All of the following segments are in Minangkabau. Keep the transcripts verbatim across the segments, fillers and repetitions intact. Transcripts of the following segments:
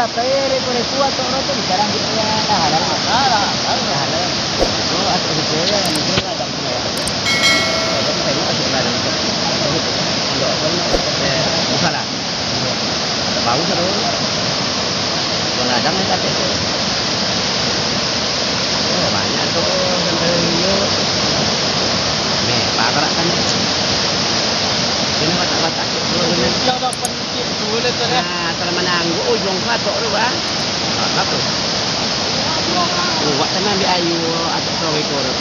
Tapi reku-reku atok lo tu bicara gitu ya, dah halal. Dah halal, dah halal. Itu atok gitu ya, mungkin agak kurang. Jadi kita ini masih berada di situ. Enggak, kan, eh, bukan lah. Ada bau satu. Bukan ladang ya, tapi. Oh, banyak tu, sampai dulu. Nih, parak kan. Ini watak-watak. Nah, salah manangguk, ujuang ka atok tu, bah. Atok tu. Kuat kan ambiak aia atok tu, iko tu.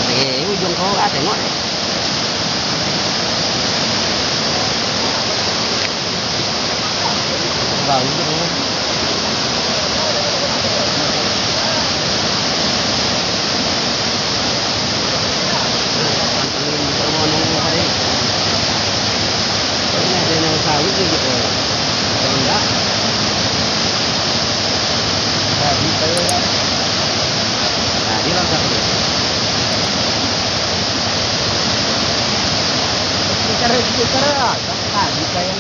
Oke, ujuang ka, tengok deh. Bau tu. Bicara, bicara, tadi saya.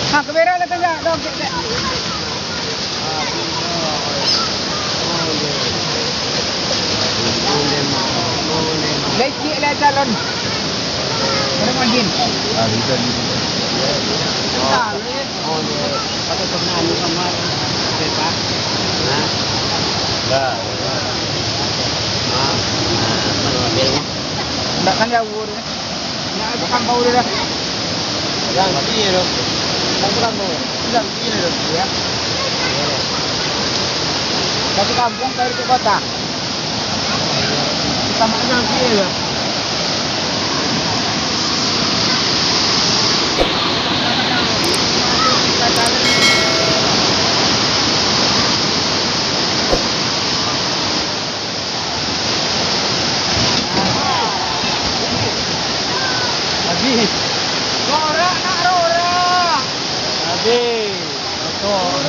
Ha, kamera lah tunjuk, dong, cek, cek. Lecek lah calon. Ada main. Ah, bisa, bisa. Entah, lu ya. Pakai pernah anu kamar, pepa. Nah. Dah. Ah, ah, manual belnya. Ndak kan jauh tu. Nak masuk kampung dulu dah. Yang kiri tu. Masuk kampung. Yang kiri tu. Ya. Masuk kampung, tarik ke kota. Sama yang kiri tu. Habis. Rorak nak rorak. Habis. Betul.